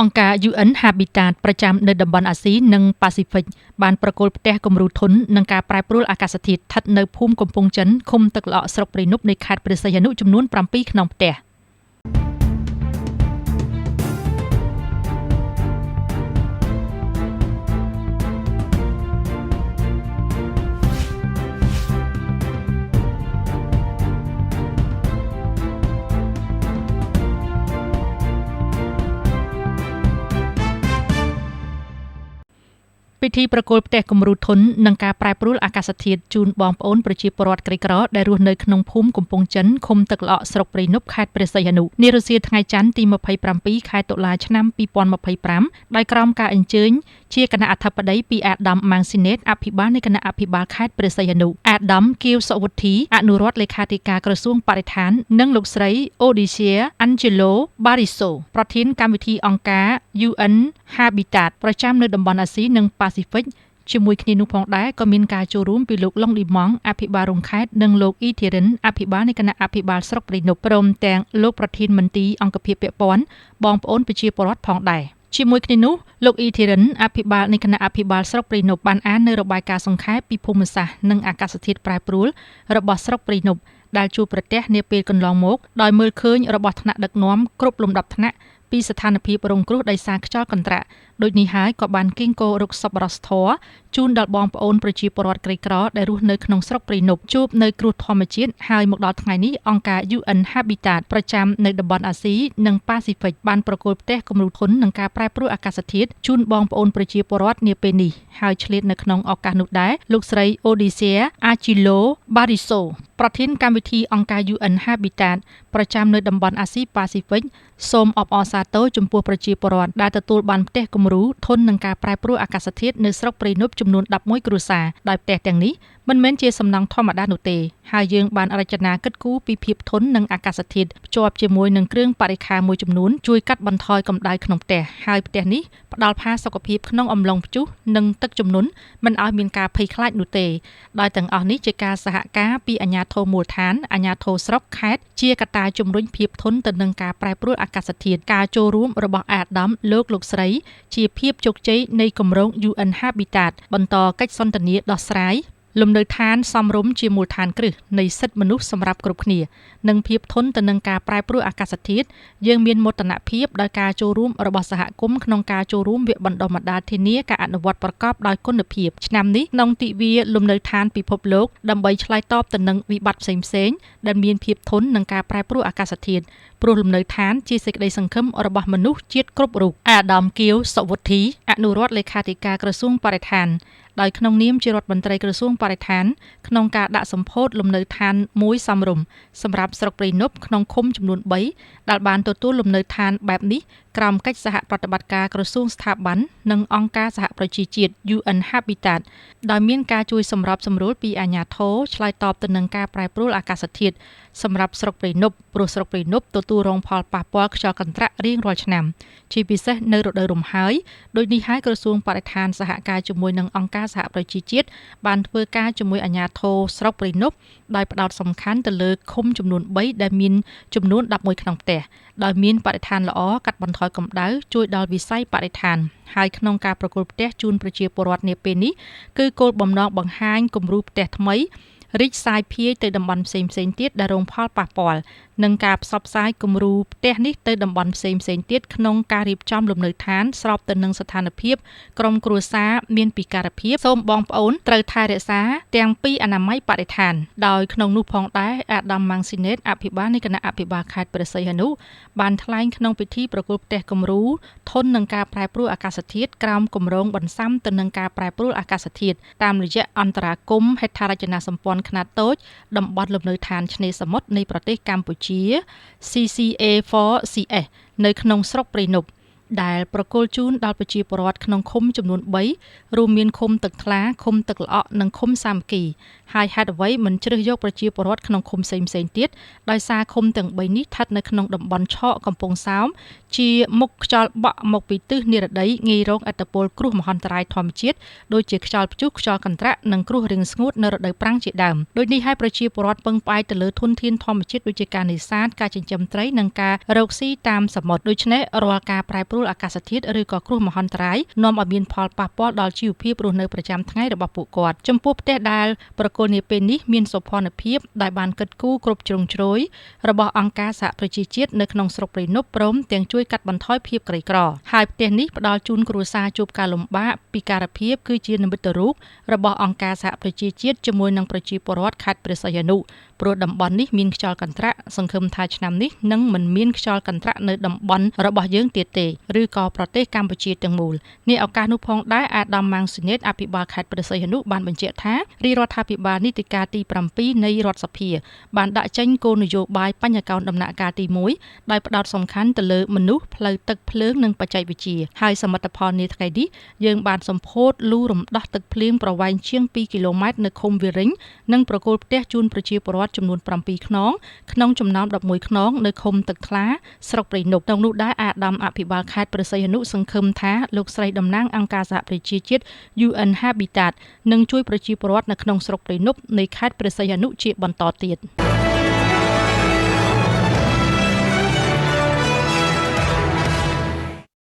អង្គការ UN Habitat ប្រចាំនៅតំបន់អាស៊ីនិងប៉ាស៊ីហ្វិកបានប្រគល់ផ្ទះគំរូធន់នឹងការប្រែប្រួលអាកាសធាតុស្ថិតនៅភូមិកំពង់ចិនឃុំទឹកល្អក់ស្រុកព្រៃនប់នៃខេត្តព្រះសីហនុចំនួន7ខ្នងផ្ទះ។ ពិធីប្រគល់ផ្ទះគំរូធន់នឹងការប្រែប្រួលអាកាសធាតុជូនបងប្អូនប្រជាពលរដ្ឋក្រីក្រដែលរស់នៅក្នុងភូមិកំពង់ចិនឃុំទឹកល្អក់ស្រុកព្រៃនប់ខេត្តព្រះសីហនុនារសៀលថ្ងៃច័ន្ទទី27ខែតុលាឆ្នាំ2025ដោយក្រោមការអញ្ជើញជាគណៈអធិបតីពីអាដាមម៉ាងស៊ីណេតអភិបាលនៃគណៈអភិបាលខេត្តព្រះសីហនុអាដាមគៀវសុវុធីអនុរដ្ឋលេខាធិការក្រសួងបរិស្ថាននិងលោកស្រីអូឌីសៀអាន់ជេឡូបារីសូប្រធានកម្មវិធីអង្គការ UN Habitat ប្រចាំនៅតំបន់អាស៊ីនិងប៉ាស៊ីហ្វិកជាមួយគ្នានោះផងដែរក៏មានការចូលរួមពីលោកឡុងឌីម៉ង់អភិបាលរងខេត្តនិងលោកអ៊ីធីរិនអភិបាលនៃគណៈអភិបាលស្រុកព្រៃនប់ព្រមទាំងលោកប្រធានមន្ទីរអង្គភាពពាក់ព័ន្ធបងប្អូនប្រជាពលរដ្ឋផងដែរជាមួយគ្នានោះលោកអ៊ីធីរិនអភិបាលនៃគណៈអភិបាលស្រុកព្រៃនប់បានអាននៅរបាយការណ៍សង្ខេបពីភូមិសាស្ត្រនិងអាកាសធាតុប្រែប្រួលរបស់ស្រុកព្រៃនប់ដែលជួបប្រទះនាពេលកន្លងមកដោយមើលឃើញរបស់ថ្នាក់ដឹកនាំគ្រប់លំដាប់ថ្នាក់ពីស្ថានភាពរងគ្រោះដោយសារខ្យល់កន្ត្រាក់ដូចនេះហើយក៏បានគៀងគររកសប្បុរសធម៌ជូនដល់បងប្អូនប្រជាពលរដ្ឋក្រីក្រដែលរស់នៅក្នុងស្រុកព្រៃនប់ជួបនៅគ្រោះធម្មជាតិហើយមកដល់ថ្ងៃនេះអង្គការ UN Habitat ប្រចាំនៅតំបន់អាស៊ីនិងប៉ាស៊ីហ្វិកបានប្រគល់ផ្ទះគំរូធន់នឹងការប្រែប្រួលអាកាសធាតុជូនបងប្អូនប្រជាពលរដ្ឋនាពេលនេះហើយឆ្លៀតនៅក្នុងឱកាសនោះដែរលោកស្រី Odysseia Achilo Bariso ប្រធានកម្មវិធីអង្គការ UN Habitat ប្រចាំនៅតំបន់អាស៊ីប៉ាស៊ីហ្វិកសូមអបអរសាទរចំពោះប្រជាពលរដ្ឋដែលទទួលបានផ្ទះគំរូធន់នឹងការប្រែប្រួលអាកាសធាតុនៅស្រុកព្រៃនប់ចំនួន11គ្រួសារដោយផ្ទះទាំងនេះមិនមែនជាសំណង់ធម្មតានោះទេហើយយើងបានរចនាគិតគូរពីភាពធន់នឹងអាកាសធាតុភ្ជាប់ជាមួយនឹងគ្រឿងបរិក្ខារមួយចំនួនជួយកាត់បន្ថយកម្ដៅក្នុងផ្ទះហើយផ្ទះនេះផ្ដល់ផាសុកភាពក្នុងអំឡុងព្យុះនិងទឹកជំនន់មិនឲ្យមានការភ័យខ្លាចនោះទេដោយទាំងអស់នេះជាការសហការពីអាជ្ញាធរមូលដ្ឋានអាជ្ញាធរស្រុកខេត្តជាកត្តាជំរុញភាពធន់ទៅនឹងការប្រែប្រួលអាកាសធាតុការចូលរួមរបស់អាដាមលោកស្រីជាភាពជោគជ័យនៃគម្រោង UN Habitat បន្តកិច្ចសន្ទនាដោះស្រាយលំនៅឋានសមរម្យជាមូលដ្ឋានគ្រឹះនៃសិទ្ធិមនុស្សសម្រាប់គ្រប់គ្នានិងភាពធន់ទៅនឹងការប្រែប្រួលអាកាសធាតុយើងមានមោទនភាពដោយការចូលរួមរបស់សហគមន៍ក្នុងការចូលរួមវគ្គបណ្ដុះបណ្ដាលធានាការអនុវត្តប្រកបដោយគុណភាពឆ្នាំនេះក្នុងទិវាលំនៅឋានពិភពលោកដើម្បីឆ្លើយតបទៅនឹងវិបត្តិផ្សេងៗដែលមានភាពធន់នឹងការប្រែប្រួលអាកាសធាតុព្រោះលំនៅឋានជាសេចក្តីសង្ឃឹមរបស់មនុស្សជាតិគ្រប់រូបអាដាមគៀវសុវុធីអនុរដ្ឋលេខាធិការក្រសួងបរិស្ថានដោយក្នុងនាមជារដ្ឋមន្ត្រីក្រសួងបរិស្ថានក្នុងការដាក់សម្ពោធលំនៅឋានមួយសមរម្យសម្រាប់ស្រុកព្រៃនប់ក្នុងឃុំចំនួន3ដែលបានទទួលលំនៅឋានបែបនេះក្រោមកិច្ចសហប្រតិបត្តិការក្រសួងស្ថាប័ននិងអង្គការសហប្រជាជាតិ UN Habitat ដោយមានការជួយសម្របសម្រួលពីអាជ្ញាធរឆ្លើយតបទៅនឹងការប្រែប្រួលអាកាសធាតុសម្រាប់ស្រុកព្រៃនប់ព្រោះស្រុកព្រៃនប់ទទួលរងផលប៉ះពាល់ខ្យល់កន្ត្រាក់រៀងរាល់ឆ្នាំជាពិសេសនៅរដូវរំហើយដូចនេះហើយក្រសួងបរិស្ថានសហការជាមួយនឹងអង្គការសហប្រជាជាតិបានធ្វើការជាមួយអាជ្ញាធរស្រុកព្រៃនប់ដោយផ្ដោតសំខាន់ទៅលើឃុំចំនួន3ដែលមានចំនួន11ក្នុងផ្ទះដោយមានបរិស្ថានល្អកាត់បន្ថយកម្ដៅជួយដល់វិស័យបរិស្ថានហើយក្នុងការប្រគល់ផ្ទះជូនប្រជាពលរដ្ឋនាពេលនេះគឺគោលបំណងបង្ហាញគំរូផ្ទះថ្មីរីកសាយភាយទៅតំបន់ផ្សេងៗទៀតដែលរងផលប៉ះពាល់និងការផ្សព្វផ្សាយគំរូផ្ទះនេះទៅតំបន់ផ្សេងៗទៀតក្នុងការរៀបចំលំនៅឋានស្របទៅនឹងស្ថានភាពក្រុមគ្រួសារមានពិការភាពសូមបងប្អូនត្រូវថែរក្សាទាំងពីអនាម័យបរិស្ថានដោយក្នុងនោះផងដែរអាដាមម៉ាងស៊ីណេតអភិបាលនៃគណៈអភិបាលខេត្តព្រះសីហនុបានថ្លែងក្នុងពិធីប្រគល់ផ្ទះគំរូធន់នឹងការប្រែប្រួលអាកាសធាតុក្រោមគម្រោងបន្សាំទៅនឹងការប្រែប្រួលអាកាសធាតុតាមរយៈអន្តរាគមន៍ហេដ្ឋារចនាសម្ព័ន្ធខ្នាតតូចតំបន់លំនៅឋានឆ្នេរសមុទ្រនៃប្រទេសកម្ពុជា CCA4CS នៅក្នុងស្រុកព្រៃនប់ដែលប្រគល់ជូនដល់ប្រជាពលរដ្ឋក្នុងឃុំចំនួន3រួមមានឃុំទឹកថ្លាឃុំទឹកល្អក់និងឃុំសាមគ្គីហើយហេតុអ្វីមិនជ្រើសយកប្រជាពលរដ្ឋក្នុងឃុំផ្សេងៗទៀតដោយសារឃុំទាំង3នេះស្ថិតនៅក្នុងតំបន់ឆកកំពង់សោមជាមុខខ្យល់បក់មកពីទិសនិរតីងាយរងឥទ្ធិពលគ្រោះមហន្តរាយធម្មជាតិដូចជាខ្យល់ព្យុះខ្យល់កន្ត្រាក់និងគ្រោះរាំងស្ងួតនៅរដូវប្រាំងជាដើមដូចនេះហើយប្រជាពលរដ្ឋពឹងផ្អែកទៅលើធនធានធម្មជាតិដូចជាការនេសាទការចិញ្ចឹមត្រីនិងការរកស៊ីតាមសមុទ្រដូច្នេះរាល់ការប្រែប្រួល រួលអាកាសធាតុឬក៏គ្រោះមហន្តរាយនាំឲ្យមានផលប៉ះពាល់ដល់ជីវភាពរស់នៅប្រចាំថ្ងៃរបស់ពួកគាត់ចំពោះផ្ទះដែលប្រគល់នាពេលនេះមានសោភ័ណភាពដែលបានគិតគូរគ្រប់ជ្រុងជ្រោយរបស់អង្គការសហប្រជាជាតិនៅក្នុងស្រុកព្រៃនប់ព្រមទាំងជួយកាត់បន្ថយភាពក្រីក្រហើយផ្ទះនេះផ្ដល់ជូនគ្រួសារជួបការលំបាកពិការភាពគឺជានិមិត្តរូបរបស់អង្គការសហប្រជាជាតិជាមួយនឹងប្រជាពលរដ្ឋខេត្តព្រះសីហនុព្រោះតំបន់នេះមានខ្យល់កន្ត្រាក់សង្ឃឹមថាឆ្នាំនេះនឹងមិនមានខ្យល់កន្ត្រាក់នៅតំបន់របស់យើងទៀតទេឬក៏ប្រទេសកម្ពុជាទាំងមូលនេះឱកាសនោះផងដែរអាដាមម៉ាងស៊ីណេតអភិបាលខេត្តព្រះសីហនុបានបញ្ជាក់ថារាជរដ្ឋាភិបាលនីតិកាលទី7នៃរដ្ឋសភាបានដាក់ចេញគោលនយោបាយបញ្ញកោណដំណាក់កាលទី1ដោយផ្ដោតសំខាន់ទៅលើមនុស្សផ្លូវទឹកភ្លើងនិងបច្ចេកវិទ្យាហើយសមិទ្ធផលនាថ្ងៃនេះយើងបានសម្ពោធលូរំដោះទឹកភ្លៀងប្រវែងជាង2គីឡូម៉ែត្រនៅឃុំវិរិញនិងប្រគល់ផ្ទះជូនប្រជាពលរដ្ឋចំនួន7ខ្នងក្នុងចំណោម11ខ្នងនៅឃុំទឹកថ្លាស្រុកព្រៃនប់ក្នុងនោះដែរអាដាមអភិបាលខេត្តព្រះសីហនុសង្ឃឹមថាលោកស្រីតំណាងអង្គការសហប្រជាជាតិ UN Habitat នឹងជួយប្រជាពលរដ្ឋនៅក្នុងស្រុកព្រៃនប់នៃខេត្តព្រះសីហនុជាបន្តទៀត។